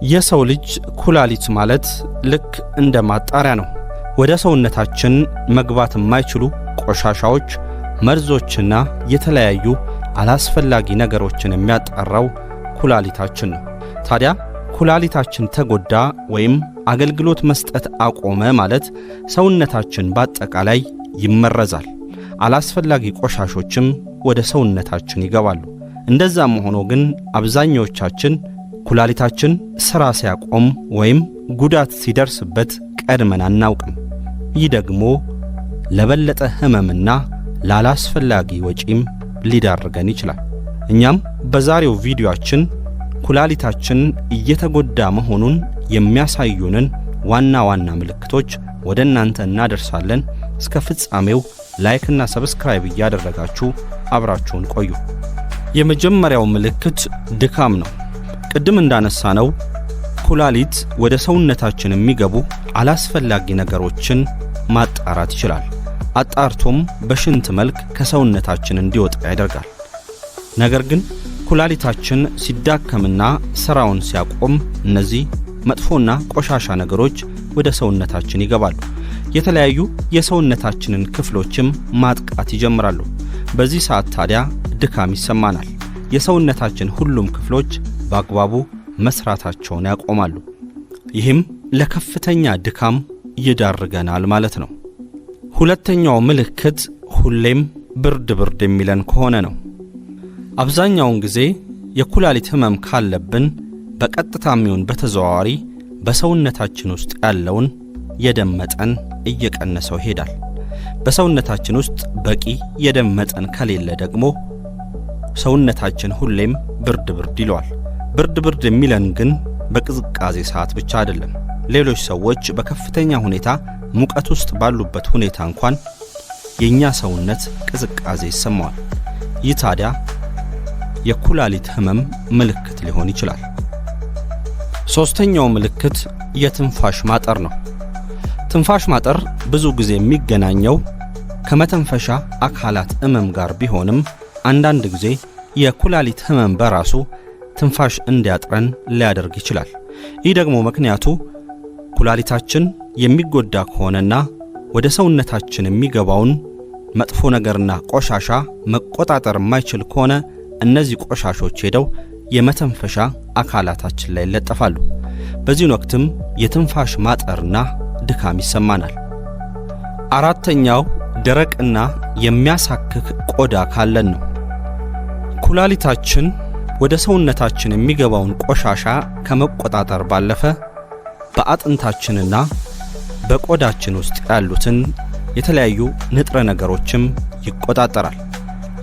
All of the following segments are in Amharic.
የሰው ልጅ ኩላሊት ማለት ልክ እንደ ማጣሪያ ነው። ወደ ሰውነታችን መግባት የማይችሉ ቆሻሻዎች፣ መርዞችና የተለያዩ አላስፈላጊ ነገሮችን የሚያጣራው ኩላሊታችን ነው። ታዲያ ኩላሊታችን ተጎዳ ወይም አገልግሎት መስጠት አቆመ ማለት ሰውነታችን በአጠቃላይ ይመረዛል። አላስፈላጊ ቆሻሾችም ወደ ሰውነታችን ይገባሉ። እንደዛም ሆኖ ግን አብዛኛዎቻችን ኩላሊታችን ሥራ ሲያቆም ወይም ጉዳት ሲደርስበት ቀድመን አናውቅም። ይህ ደግሞ ለበለጠ ሕመምና ላላስፈላጊ ወጪም ሊዳርገን ይችላል። እኛም በዛሬው ቪዲዮአችን ኩላሊታችን እየተጎዳ መሆኑን የሚያሳዩንን ዋና ዋና ምልክቶች ወደ እናንተ እናደርሳለን። እስከ ፍጻሜው like ና subscribe እያደረጋችሁ አብራችሁን ቆዩ። የመጀመሪያው ምልክት ድካም ነው። ቅድም እንዳነሳነው ኩላሊት ወደ ሰውነታችን የሚገቡ አላስፈላጊ ነገሮችን ማጣራት ይችላል። አጣርቶም በሽንት መልክ ከሰውነታችን እንዲወጣ ያደርጋል። ነገር ግን ኩላሊታችን ሲዳከምና ስራውን ሲያቆም እነዚህ መጥፎና ቆሻሻ ነገሮች ወደ ሰውነታችን ይገባሉ። የተለያዩ የሰውነታችንን ክፍሎችም ማጥቃት ይጀምራሉ። በዚህ ሰዓት ታዲያ ድካም ይሰማናል። የሰውነታችን ሁሉም ክፍሎች በአግባቡ መስራታቸውን ያቆማሉ። ይህም ለከፍተኛ ድካም ይዳርገናል ማለት ነው። ሁለተኛው ምልክት ሁሌም ብርድ ብርድ የሚለን ከሆነ ነው። አብዛኛውን ጊዜ የኩላሊት ህመም ካለብን በቀጥታም ይሁን በተዘዋዋሪ በሰውነታችን ውስጥ ያለውን የደም መጠን እየቀነሰው ይሄዳል። በሰውነታችን ውስጥ በቂ የደም መጠን ከሌለ ደግሞ ሰውነታችን ሁሌም ብርድ ብርድ ይለዋል። ብርድ ብርድ የሚለን ግን በቅዝቃዜ ሰዓት ብቻ አይደለም። ሌሎች ሰዎች በከፍተኛ ሁኔታ ሙቀት ውስጥ ባሉበት ሁኔታ እንኳን የእኛ ሰውነት ቅዝቃዜ ይሰማዋል። ይህ ታዲያ የኩላሊት ህመም ምልክት ሊሆን ይችላል። ሦስተኛው ምልክት የትንፋሽ ማጠር ነው። ትንፋሽ ማጠር ብዙ ጊዜ የሚገናኘው ከመተንፈሻ አካላት ህመም ጋር ቢሆንም አንዳንድ ጊዜ የኩላሊት ህመም በራሱ ትንፋሽ እንዲያጥረን ሊያደርግ ይችላል። ይህ ደግሞ ምክንያቱ ኩላሊታችን የሚጎዳ ከሆነና ወደ ሰውነታችን የሚገባውን መጥፎ ነገርና ቆሻሻ መቆጣጠር የማይችል ከሆነ እነዚህ ቆሻሾች ሄደው የመተንፈሻ አካላታችን ላይ ይለጠፋሉ። በዚህን ወቅትም የትንፋሽ ማጠርና ድካም ይሰማናል። አራተኛው ደረቅና የሚያሳክክ ቆዳ ካለን ነው። ኩላሊታችን ወደ ሰውነታችን የሚገባውን ቆሻሻ ከመቆጣጠር ባለፈ በአጥንታችንና በቆዳችን ውስጥ ያሉትን የተለያዩ ንጥረ ነገሮችም ይቆጣጠራል።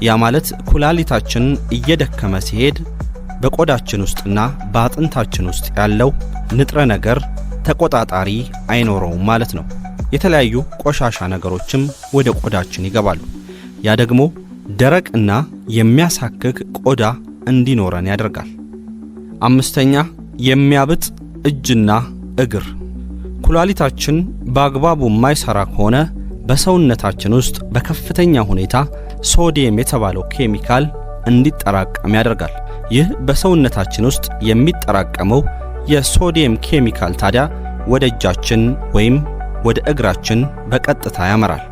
ያ ማለት ኩላሊታችን እየደከመ ሲሄድ በቆዳችን ውስጥና በአጥንታችን ውስጥ ያለው ንጥረ ነገር ተቆጣጣሪ አይኖረውም ማለት ነው። የተለያዩ ቆሻሻ ነገሮችም ወደ ቆዳችን ይገባሉ። ያ ደግሞ ደረቅና የሚያሳክክ ቆዳ እንዲኖረን ያደርጋል። አምስተኛ፣ የሚያብጥ እጅና እግር። ኩላሊታችን በአግባቡ የማይሰራ ከሆነ በሰውነታችን ውስጥ በከፍተኛ ሁኔታ ሶዲየም የተባለው ኬሚካል እንዲጠራቀም ያደርጋል። ይህ በሰውነታችን ውስጥ የሚጠራቀመው የሶዲየም ኬሚካል ታዲያ ወደ እጃችን ወይም ወደ እግራችን በቀጥታ ያመራል።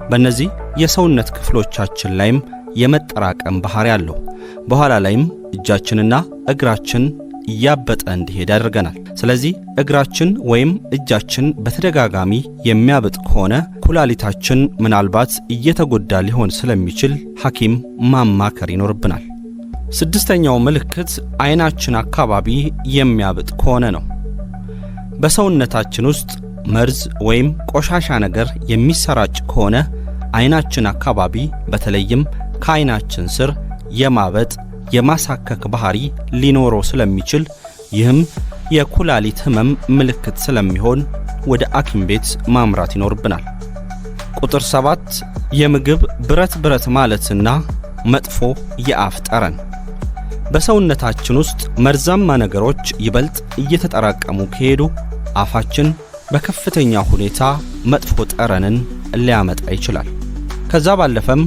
በእነዚህ የሰውነት ክፍሎቻችን ላይም የመጠራቀም ባህሪ አለው። በኋላ ላይም እጃችንና እግራችን እያበጠ እንዲሄድ ያደርገናል። ስለዚህ እግራችን ወይም እጃችን በተደጋጋሚ የሚያብጥ ከሆነ ኩላሊታችን ምናልባት እየተጎዳ ሊሆን ስለሚችል ሐኪም ማማከር ይኖርብናል። ስድስተኛው ምልክት አይናችን አካባቢ የሚያብጥ ከሆነ ነው። በሰውነታችን ውስጥ መርዝ ወይም ቆሻሻ ነገር የሚሰራጭ ከሆነ አይናችን አካባቢ በተለይም ከአይናችን ስር የማበጥ የማሳከክ ባህሪ ሊኖረው ስለሚችል ይህም የኩላሊት ህመም ምልክት ስለሚሆን ወደ ሐኪም ቤት ማምራት ይኖርብናል። ቁጥር 7፣ የምግብ ብረት ብረት ማለትና መጥፎ የአፍ ጠረን። በሰውነታችን ውስጥ መርዛማ ነገሮች ይበልጥ እየተጠራቀሙ ከሄዱ አፋችን በከፍተኛ ሁኔታ መጥፎ ጠረንን ሊያመጣ ይችላል። ከዛ ባለፈም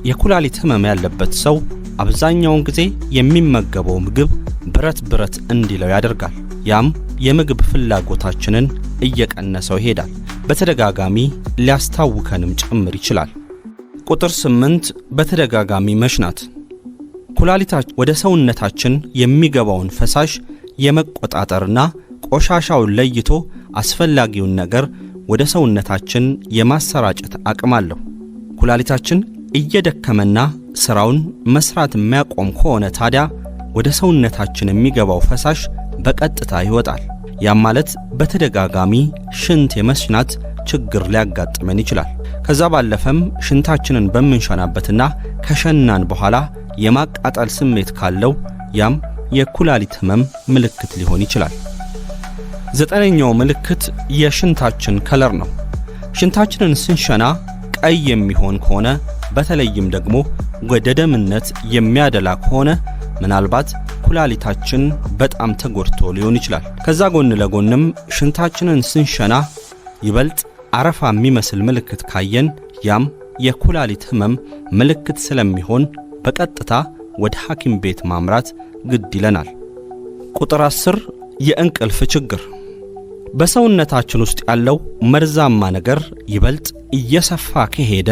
የኩላሊት ህመም ያለበት ሰው አብዛኛውን ጊዜ የሚመገበው ምግብ ብረት ብረት እንዲለው ያደርጋል። ያም የምግብ ፍላጎታችንን እየቀነሰው ይሄዳል። በተደጋጋሚ ሊያስታውከንም ጭምር ይችላል። ቁጥር 8፣ በተደጋጋሚ መሽናት። ኩላሊታችን ወደ ሰውነታችን የሚገባውን ፈሳሽ የመቆጣጠርና ቆሻሻውን ለይቶ አስፈላጊውን ነገር ወደ ሰውነታችን የማሰራጨት አቅም አለው። ኩላሊታችን እየደከመና ስራውን መስራት የሚያቆም ከሆነ ታዲያ ወደ ሰውነታችን የሚገባው ፈሳሽ በቀጥታ ይወጣል። ያም ማለት በተደጋጋሚ ሽንት የመሽናት ችግር ሊያጋጥመን ይችላል። ከዛ ባለፈም ሽንታችንን በምንሸናበትና ከሸናን በኋላ የማቃጠል ስሜት ካለው ያም የኩላሊት ህመም ምልክት ሊሆን ይችላል። ዘጠነኛው ምልክት የሽንታችን color ነው። ሽንታችንን ስንሸና ቀይ የሚሆን ከሆነ፣ በተለይም ደግሞ ወደ ደምነት የሚያደላ ከሆነ ምናልባት ኩላሊታችን በጣም ተጎድቶ ሊሆን ይችላል። ከዛ ጎን ለጎንም ሽንታችንን ስንሸና ይበልጥ አረፋ የሚመስል ምልክት ካየን ያም የኩላሊት ህመም ምልክት ስለሚሆን በቀጥታ ወደ ሐኪም ቤት ማምራት ግድ ይለናል። ቁጥር 10፣ የእንቅልፍ ችግር። በሰውነታችን ውስጥ ያለው መርዛማ ነገር ይበልጥ እየሰፋ ከሄደ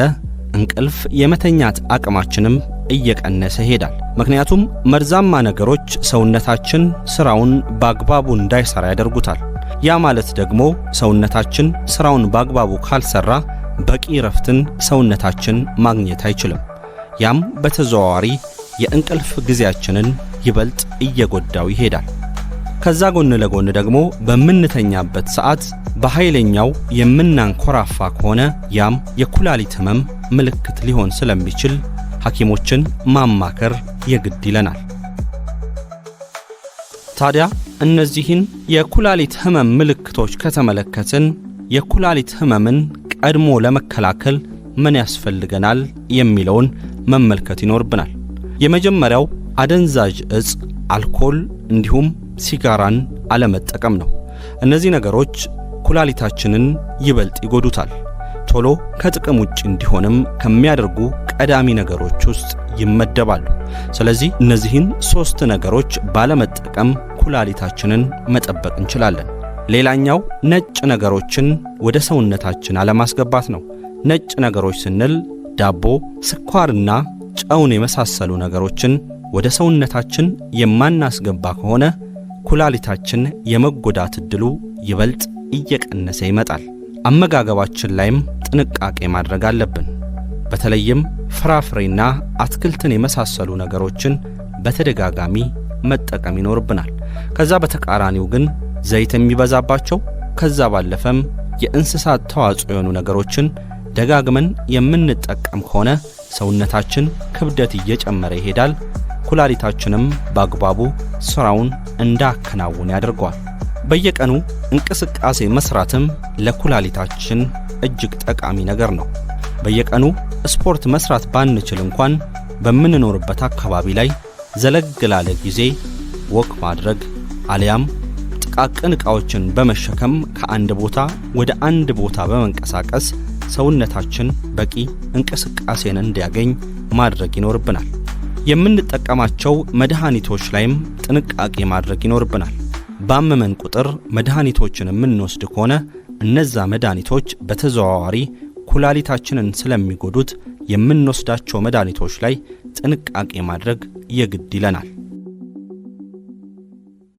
እንቅልፍ የመተኛት አቅማችንም እየቀነሰ ይሄዳል። ምክንያቱም መርዛማ ነገሮች ሰውነታችን ስራውን በአግባቡ እንዳይሰራ ያደርጉታል። ያ ማለት ደግሞ ሰውነታችን ስራውን በአግባቡ ካልሰራ በቂ እረፍትን ሰውነታችን ማግኘት አይችልም። ያም በተዘዋዋሪ የእንቅልፍ ጊዜያችንን ይበልጥ እየጎዳው ይሄዳል። ከዛ ጎን ለጎን ደግሞ በምንተኛበት ሰዓት በኃይለኛው የምናንኮራፋ ከሆነ ያም የኩላሊት ህመም ምልክት ሊሆን ስለሚችል ሐኪሞችን ማማከር የግድ ይለናል። ታዲያ እነዚህን የኩላሊት ህመም ምልክቶች ከተመለከትን የኩላሊት ህመምን ቀድሞ ለመከላከል ምን ያስፈልገናል የሚለውን መመልከት ይኖርብናል። የመጀመሪያው አደንዛዥ እጽ፣ አልኮል እንዲሁም ሲጋራን አለመጠቀም ነው። እነዚህ ነገሮች ኩላሊታችንን ይበልጥ ይጎዱታል። ቶሎ ከጥቅም ውጭ እንዲሆንም ከሚያደርጉ ቀዳሚ ነገሮች ውስጥ ይመደባሉ። ስለዚህ እነዚህን ሶስት ነገሮች ባለመጠቀም ኩላሊታችንን መጠበቅ እንችላለን። ሌላኛው ነጭ ነገሮችን ወደ ሰውነታችን አለማስገባት ነው። ነጭ ነገሮች ስንል ዳቦ፣ ስኳርና ጨውን የመሳሰሉ ነገሮችን ወደ ሰውነታችን የማናስገባ ከሆነ ኩላሊታችን የመጎዳት ዕድሉ ይበልጥ እየቀነሰ ይመጣል። አመጋገባችን ላይም ጥንቃቄ ማድረግ አለብን። በተለይም ፍራፍሬና አትክልትን የመሳሰሉ ነገሮችን በተደጋጋሚ መጠቀም ይኖርብናል። ከዛ በተቃራኒው ግን ዘይት የሚበዛባቸው፣ ከዛ ባለፈም የእንስሳት ተዋጽኦ የሆኑ ነገሮችን ደጋግመን የምንጠቀም ከሆነ ሰውነታችን ክብደት እየጨመረ ይሄዳል። ኩላሊታችንም በአግባቡ ስራውን እንዳያከናውን ያደርገዋል። በየቀኑ እንቅስቃሴ መስራትም ለኩላሊታችን እጅግ ጠቃሚ ነገር ነው። በየቀኑ ስፖርት መስራት ባንችል እንኳን በምንኖርበት አካባቢ ላይ ዘለግ ላለ ጊዜ walk ማድረግ አሊያም ጥቃቅን ዕቃዎችን በመሸከም ከአንድ ቦታ ወደ አንድ ቦታ በመንቀሳቀስ ሰውነታችን በቂ እንቅስቃሴን እንዲያገኝ ማድረግ ይኖርብናል። የምንጠቀማቸው መድኃኒቶች ላይም ጥንቃቄ ማድረግ ይኖርብናል። ባመመን ቁጥር መድኃኒቶችን የምንወስድ ከሆነ እነዛ መድኃኒቶች በተዘዋዋሪ ኩላሊታችንን ስለሚጎዱት የምንወስዳቸው መድኃኒቶች ላይ ጥንቃቄ ማድረግ የግድ ይለናል።